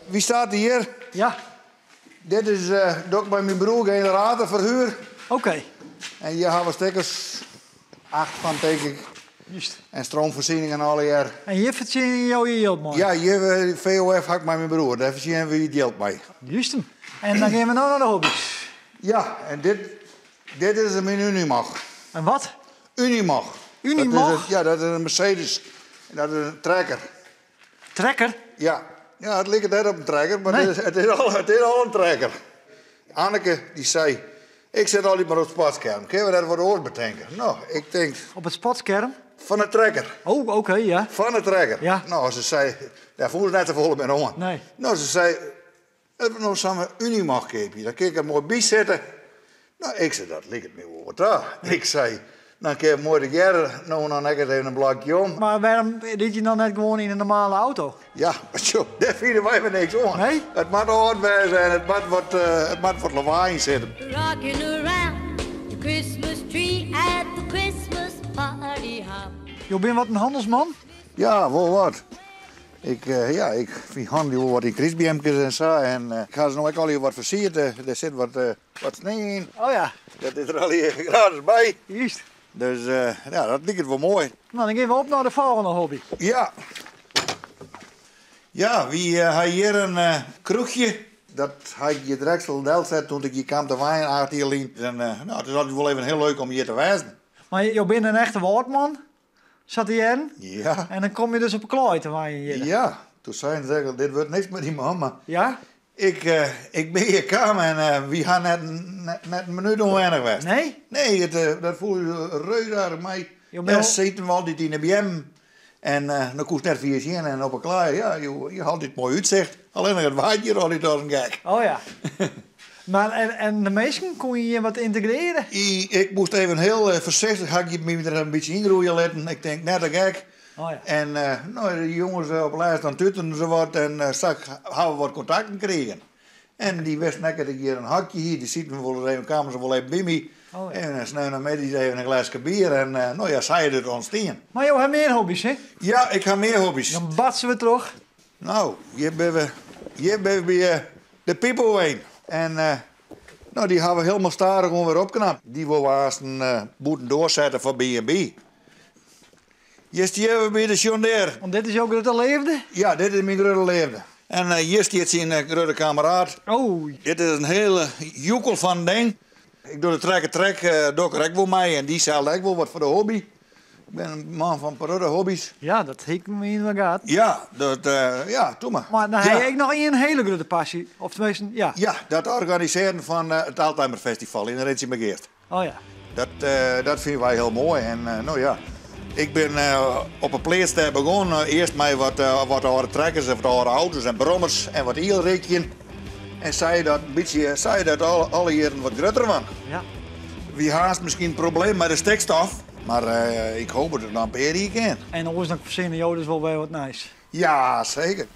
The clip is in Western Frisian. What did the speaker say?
Wie staat hier? Ja. Dit is uh, by myn broer generatorverhuur. Oké. En hier hawwe we stikkers 8 fan, tink ik. Just. En stroomvoorziening en allegear. En hjir fertsjinje jo je jild mei? Ja, hjir VOF ha ik mei myn broer. Dêr fertsjinje we it jild mei. Just. En dan gean we no nei de hobby's. Ja, en dit is myn Unimog. En wat? Unimog. Unimog? Dat is ja, dat is in Mercedes. En dat is in trekker. Trekker? Ja. Ja, it liket net op in trekker, mar it is al in trekker. Anneke dy sei, ik sit altyd mar op it spatskerm. Kinne we dêr wat oars betinke? No, ik tink... Op it spatskerm? Fan de trekker. Oh, oké, ja. Fan de trekker. Ja. No, se sei, dêr fûn se net safolle mear oan. Nee. No, se sei, as we no sa'n Unimog keapje, dan kin ik der moai by sitte. No, ik sei, dat liket my wol wat ta. Ik sei, dan kin ik moai tegearre, no dan ek even in blokje om. Mar wêrom ride je dan net gewoan yn in normale auto? Ja, mar dêr fine wy wer niks oan. Nee? It moat âld wêze en it moat wat lawaai yn sitte. Rocking around the Christmas tree at the Christmas party hop. Jo binne wat in hannelsman? Ja, wol wat. Ja, ik fyn hannelje wol wat yn krystbeamkes en sa. En ik ha se no ek al wat fersierd. Der sit wat snie yn. Oh ja. Dat is der al gratis by. Just. Dus ja, dat liket wol moai. No, dan gean we op nei de folgjende hobby. Ja. Ja, wy ha hjir in kroechje. Dat ha ik hjir direkt al delset doe't ik hjir kaam te wenjen, 8 jier lyn. En no, it is altyd wol even hiel leuk om hjir te wêzen. Mar jo binne in echte Wâldman, sa te hearren. Ja. En dan komme je dus op 'e klaai te wenjen hjir. Ja, doe seinen se, dit wurdt niks mei dy man, mar Ja? ik bin hjir kaam en wy ha net in minút ûnwennich west. Nee? Nee, dat foel reuze mei. Jo Dêr sieten we altyd yn de beammen. En dan koest net fier sjen en op 'e klaai, ja, je ha altyd moai útsicht. Allinnich it waait hjir altyd as in gek. Oh ja. Mar en de minsken, koene je hjir wat yntegrearje? Ik moast even hiel foarsichtich, ha ik my der in bytsje yngroeie litten. Ik tink, net te gek. Oh ja. En no, de jonges op lêst dan tuteren se wat en sa ha we wat kontakten krigen. En dy wisten ek dat ik hjir in hokje hie, dy sieten wol even, kamen se wol even by my. Oh ja. En sneontemiddei even in gleske bier en no ja, sa is it ûntstien. Mar jo ha mear hobby's, hè? Ja, ik ha mear hobby's. Dan batse we troch. No, hjir binne we by de pipowein. En no, dy ha we hielendal stadichoan wer opknapt. Dy wolle we aanst bûtendoar sette foar B&B. Hjir steane we by de John Deere. Want dit is jo grutte leafde? Ja, dit is myn grutte leafde. En hjir stiet syn grutte kameraad. Oh. Dit is in hiele joekel fan in ding. Ik doch de trekker-trek, doch ik der ek wol mei en dy selde ek wol wat foar de hobby. Ik bin in man fan protte hobby's. Ja, dat hie ik my yn de gaten. Ja, dat, ja, doe mar. Mar dan ha je ek noch ien hiele grutte passy, of teminsten, ja. Ja, dat organisearjen fan it Oldtimer Festival yn Rinsumageast. Oh ja. Dat fine wy hiel moai en no ja, ik bin op 'e pleats dêr begûn. Earst mei wat âlde trekkers en wat âlde auto's en brommers en wat ielrikjen. En sei dat in bytsje, sei dat alle jierren wat grutter waard. Ja. Wy ha miskien in probleem mei de stikstof, mar ik hoopje dat it noch in pear jier kin. En oars dan fersinne jo dus wol wer wat nijs. Ja, seker.